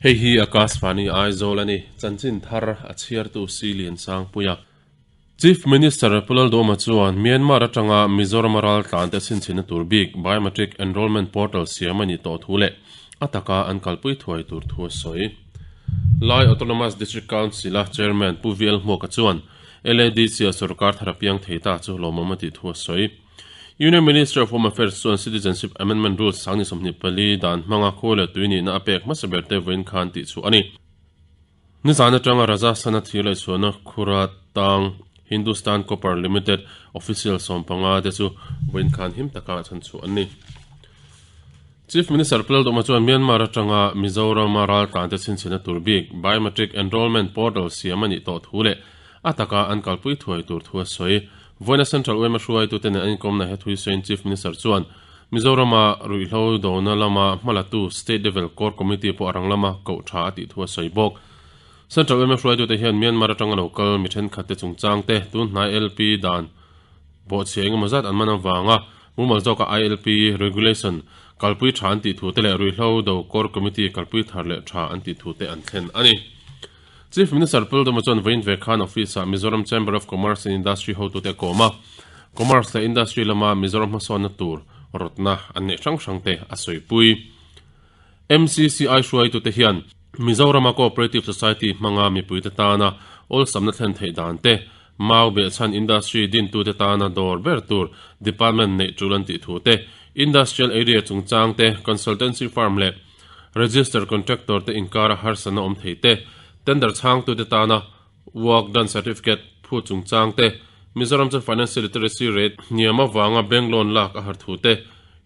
Hei hi Akashvani Aizawl a ni, chanchin thar a chhiartu Silian Sangpuia. Chief Minister Pu Lalduhoma chuan Myanmar atanga Mizoram a raltlante chhinchhinna tur bik Biometric Enrolment Portal siam a nih tawh thu leh a taka an kalpui thuai tur thu a sawi. Lai Autonomous District Council-a Chairman Pu VL Hmuaka chuan LADC-a sorkar thar a piang thei ta chu lawmawm a tih thu a sawi. Union Ministry of Home Affairs chuan Citizenship Amendment Rules 2024 dan hmanga khawi leh tui nihna a pek hmasa berte vawiin khan tih chhuah a ni. Nizan atanga Rajasthan-a thir leh chhuahna khura tang Hindustan Copper Limited official 15 te chu vawiin khan him taka chhan chhuah an ni. Chief Minister Pu Lalduhma chuan Myanmar atanga Mizoram-a raltlante chhinchhinna tur bik Biometric Enrolment Portal siam a nih tawh thu leh a taka an kalpui thuai tur thu a sawi. Vawiina Central yma hruaitute nen an inkawmna he thui sawiin Chief Minister chuan Mizorama ruihhlo dona lama hmalatu State Level Core Committee pawh a rang lama koh tha a tih thu a sawi bawk. Central yma hruaitute hian Myanmar atanga lo kal mi thenkhatte chungchangte tun hnai LP dan bawhchhia engemaw zat an man avanga mumal zawka ILP Regulation kalpui tha an tih thute leh ruihhlo do Core Committee kalpui thar leh tha an tih thute an thlen a ni. Chief Minister Pu Lalduhma chuan vawiin ve khan office-ah Mizoram Chamber of Commerce and Industry hotute a kawm a, Commerce leh Industry lama Mizoram hmasawnna tur rawtna an neih hrang hrangte a sawipui. MCCI hruaitute hian Mizorama Cooperative Society hmanga mipuite tana awlsamna thlen theih dan te, mau behchhan industry dintute tana dawr ber tur department neih tul an tih thu te, industrial area chungchang te, consultancy firm leh Register contractor te inkara harsatna awm thei te, tender chhangtute tana work done certificate phu chungchang te, Mizoram chu financial literacy rate hniam avanga bank loan lak a har thu te,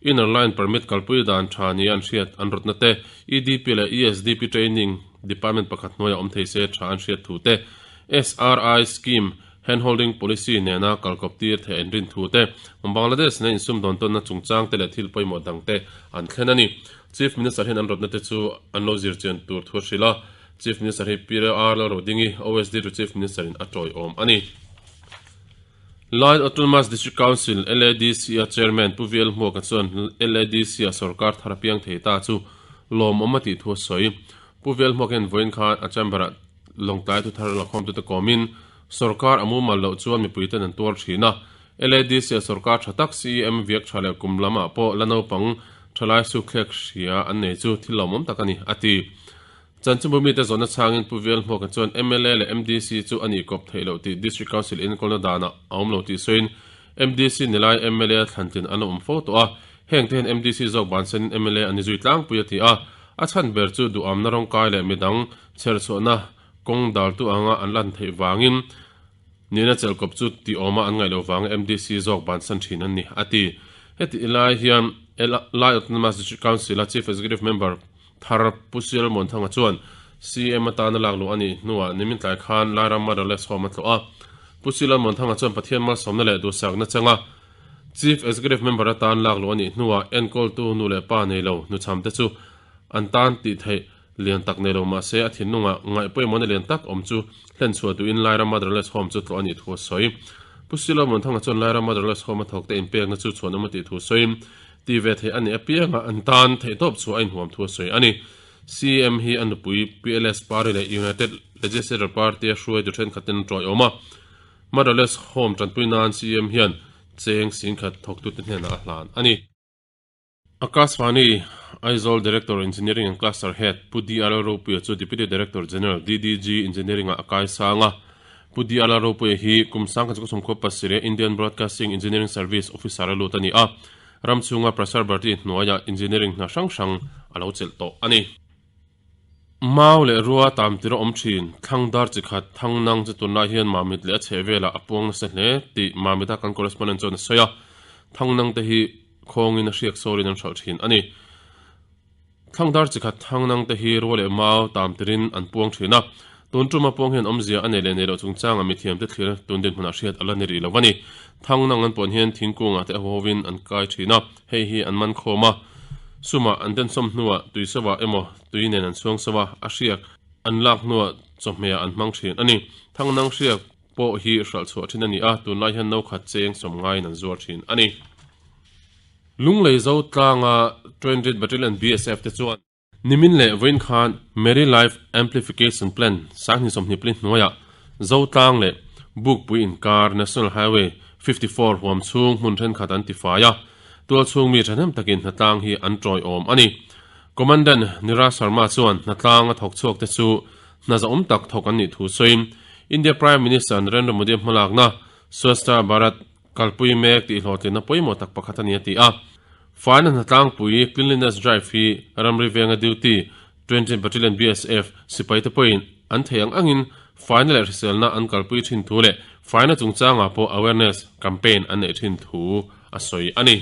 inner line permit kalpui dan tha nia an hriat an rawtna te, EDP leh ESDP training department pakhat hnuaiah awm thei se tha an hriat thu te, SRI scheme handholding policy nena kalkawp tir theih an rin thu te, Bangladesh nen insumdawn tawnna chungchang te leh thil pawimawh dang te an thlen a ni. Chief Minister hian an rawtna te chu an lo zir chian tur thu a hrilh a, Chief Minister hi Pi R Lalrodingi, OSD to Chief Minister in a tawiawm a ni. Lai Autonomous District Council, LADC, a Chairman Pu VL Hmuaka chuan LADC a sorkar thar a piang thei ta chu lawmawm a tih thu a sawi. Pu VL Hmuaka hian vawiin khan a chamber-ah Lawngtlai thuthar lakhawmtute kawmin sorkar a mumal loh chuan mipuiten an tuar thin a, LADC a sorkar tha tak CEM viak tha leh kum lamah pawh la naupang thalai sukthlek hria an nei chu thil lawmawm tak a ni, a ti. Chanchinbu mite zawhna chhangin Pu Vial Hmuaka chuan mla leh MDC chu a nih kawp theih loh tih District Council enkawlna danah a awm lo tih sawiin MDC nilai mla thlantlin an awm fo tawh a, hengte hian MDC zawk bansanin mla an ni zui tlangpui a ti a, a chhan ber chu duhamna rawngkai leh midang Chherchhuahna kawng daltu anga an lan theih vangin nihna chelhkawp chu tih awma an ngaih loh vanga MDC zawk bansan thin an ni, a ti. Heti lai hian Lai Autonomous District Council-a Chief Executive Member thar Pu Sial Muanthanga chuan CM atana lak luh a nih hnuah nimin tlai khan Lairam Motherless Home a tlawh a. Pu Sial Muanthanga chuan Pathian malsawmna leh duhsakna changa Chief Executive Member atan lak luh a nih hnuah enkawltu nu leh pa nei lo hnuchhamte chu an tan tih theih Lian tak nei lo mahse a thinlungah ngaih pawimawhna lian tak awm chu hlenchhuah duhin Lairam Motherless Home chu tlawh a nih thu a sawi. Pu Silawm Thanga chuan Lairam Motherless Home a thawkte inpekna chu chhuanawm a tih thu sawiin ti ve theih a nih apianga an tan theihtawp chhuah a inhuam thu a sawi a ni. CM hi a nupui PLS Party leh United Legislature Party a hruaitu thenkhatin an tawiawm a. Motherless Home tanpui nan CM hian cheng singkhat thawktute hnenah a hlan a ni. Akashvani, Aizawl Director Engineering and Cluster Head Pu DR Lalropuia chu Deputy Director General, DDG, Engineering ah a kai sang a. Pu DR Lalropuia hi kum 1927 Indian Broadcasting Engineering Service Officer a lut a ni a, ram chhunga Prasar Bharati hnuaiah engineering hna hrang hrang a lo chelh tawh a ni. Mau leh rua tam tir a awm thin, thlang dar chi khat, thang nang chu tunlai hian Mamit leh a chheh velah a puang nasa hle tih Mamita kan correspondent chuan a sawi a. Thang nang te hi Khawngin a hriak sawrin an hralh thin a ni. Thlangdar chi khat thang nang te hi rua leh mau tam tirin an puang thin a. Tun tuma puang hian awmzia a nei leh nei loh chungchanga mithiam te thlir tun dinhmunah hriat a la ni rih lo a ni. Thang nang an puan hian thingkungah te a huhovin an kai thin a, hei hi an man khawm a. Sumah an densawm hnuah tui sovah emaw tui nen an chhuang sova, a hriak an lak hnuah chawhmehah an hmang thin a ni. Thang nang hriak pawh hi hralh chhuah thin a ni a, tunlai hian no khat cheng sawm ngaiin an zuar thin a ni. Lunglei zo tlanga Trained Battalion BSF te chuan. Nimin leh vawiin khan Merry Life Amplification Plan 2024 hnuaiah Zotlang leh Bukpui inkar National Highway 54 huam chhung hmun thenkhat an tifai a, tualchhung mi thahnem takin hnatlang hi an tawiawm a ni. Commandant Niraj Sharma chuan hnatlang a thawk chhuak te chu hna zahawm tak thawk an nih thu sawiin India Prime Minister Narendra Modi hmalakna Swachh Bharat Kalpui mek tih hlawhtlinna pawimawh tak pakhat a ni a ti a. Faina hnatlangpui Cleanliness Drive hi ramri venga duty 20 Battalion BSF sipaite pawhin an thei ang angin faina leh hriselna an kalpui thin thu leh faina chungchangah pawh awareness campaign an neih thin thu a sawi a ni.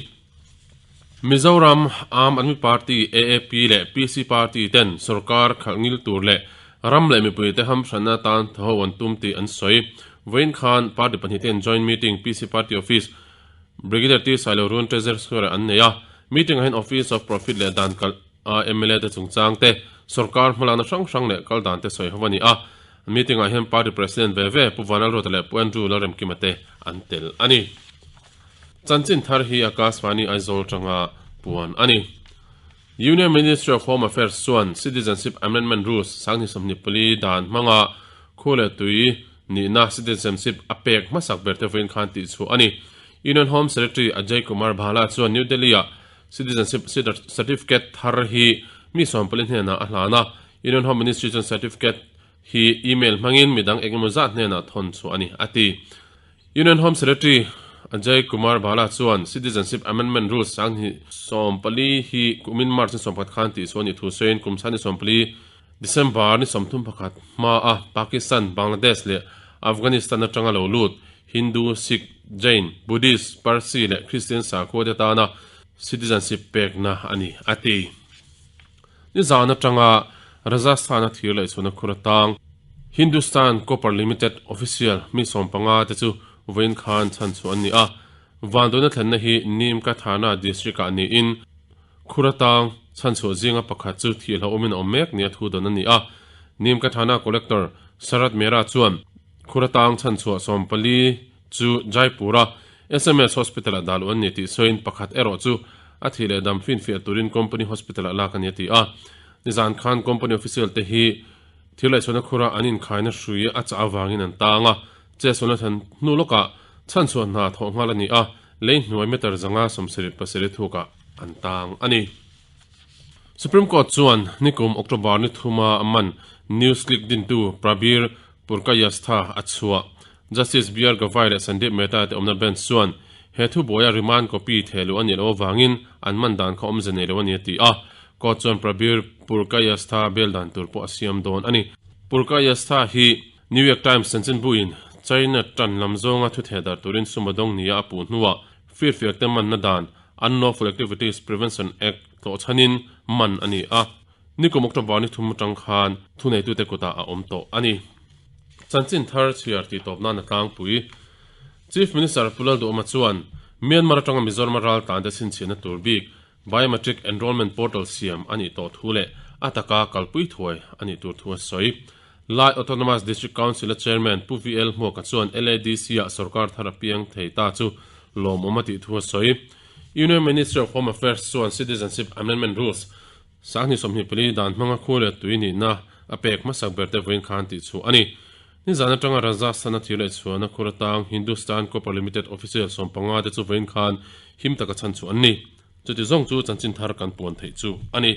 Mizoram Aam Aadmi Party, AAP, leh PC Party ten sorkar khalh ngil tur leh ram leh mipuite hamhranna atan thaho an tum tih an sawi. Vawiin khan party pahnih ten joint meeting PC Party Office, Brigadier T Sailo Run Treasury Square ah an nei a. Meeting ah hian Office of Profit leh dan kalh a mla te chungchang te, sorkar hmalakna hrang hrang leh kal dan te sawi ho a ni a. Meeting ah hian party president ve ve Pu Vanlalruata leh Pu Andrew Lalremkima te an tel a ni. Chanchin thar hi Akashvani Aizawl tanga puan a ni. Union Ministry of Home Affairs chuan Citizenship Amendment Rules 2024 dan hmanga khu leh tui nihna citizenship a pek hmasak ber te vawiin khan tihchhuah a ni. Union Home Secretary Ajay Kumar Bhalla chuan New Delhi-ah Citizenship Certificate thar hi mi 14 hnenah a hlan a. Union Home Ministry chuan certificate hi email hmangin midang engemaw zat hnenah thawn chhuah a ni, a ti. Union Home Secretary Ajay Kumar Bhalla chuan Citizenship Amendment Rules 2014 hi kumin March ni 11 khan tihchhuah a nih thu sawiin kum san ni 14 December ni 31 hmaa Pakistan, Bangladesh leh Afghanistan atanga lo lut Hindu, Sikh, Jain, Buddhist, Parsi leh Christian sakhua te tana citizenship pekna a ni, a ti. Nizan atanga Rajasthan-a thir leh chhuna khur atang Hindustan Copper Limited official mi 15 te chu vawiin khan chhan chhuah an ni a. Vanduaina thlenna hi Nimka Thana district-ah niin khur atang chhan chhuah zinga pakhat chu thih hlauhawmin a awm mek nia thu dawn a ni a. Nimka Thana Collector Sharad Mehra chuan khur atang chhan chhuah 14 chu Jaipur-a SMS Hospital-ah dah luh an ni tih sawiin pakhat erawh chu a thih leh dam finfiah turin company hospital-ah lak a ni a ti a. Nizan khan company official te hi thil laihchhuahna khura an inkhaina hrui a chah avangin an tang a, chesawlna thlen hnu lawkah chhanchhuah hna thawh nghal a ni a, lei hnuai meter zanga 77 thukah an tang a ni. Supreme Court chuan nikum October ni thuma man NewsClick dintu Prabir Purkayastha a chhuah. Justice BR Gavai leh Sandeep Mehta te awmna bench chuan he thubuaia remand copy theh luh a nih loh avangin an man dan kha awmze nei lo a ni a ti a. Court chuan Prabir Purkayastha bail dan tur pawh a siam dawn a ni. Purkayastha hi New York Times chanchinbuin China tan lam zawnga thu theh dar turin sum a dawng nia a puh hnuah firfiak te manna dan Unlawful Activities Prevention Act tlawhchhanin man a ni a. Nikum October ni thum atang khan thuneitute kutah a awm tawh a ni. Chanchin thar chhiar tih tawp nan a tlangpui. Chief Minister Pu Lalduhoma chuan Myanmar atanga Mizoram a raltlan te chhinchhiahna tur bik Biometric Enrolment Portal siam a nih tawh thu leh a taka kalpui thuai a nih tur thu a sawi. Lai Autonomous District Council-a Chairman Pu VL Hmuaka chuan LADC-ah sorkar thar a piang thei ta chu lawmawm a tih thu a sawi. Union Ministry of Home Affairs chuan Citizenship Amendment Rules 2024 dan hmanga khu leh tui nihna a pek hmasak ber te vawiin khan tih chhuah a ni. Nizan atanga Rajasthan-a thir leh chhuahna khur atang Hindustan Copper Limited official 15 te chu vawiin khan him taka chhan chhuah an ni. Chuti zawng chu chanchin thar kan puan theih chu a ni.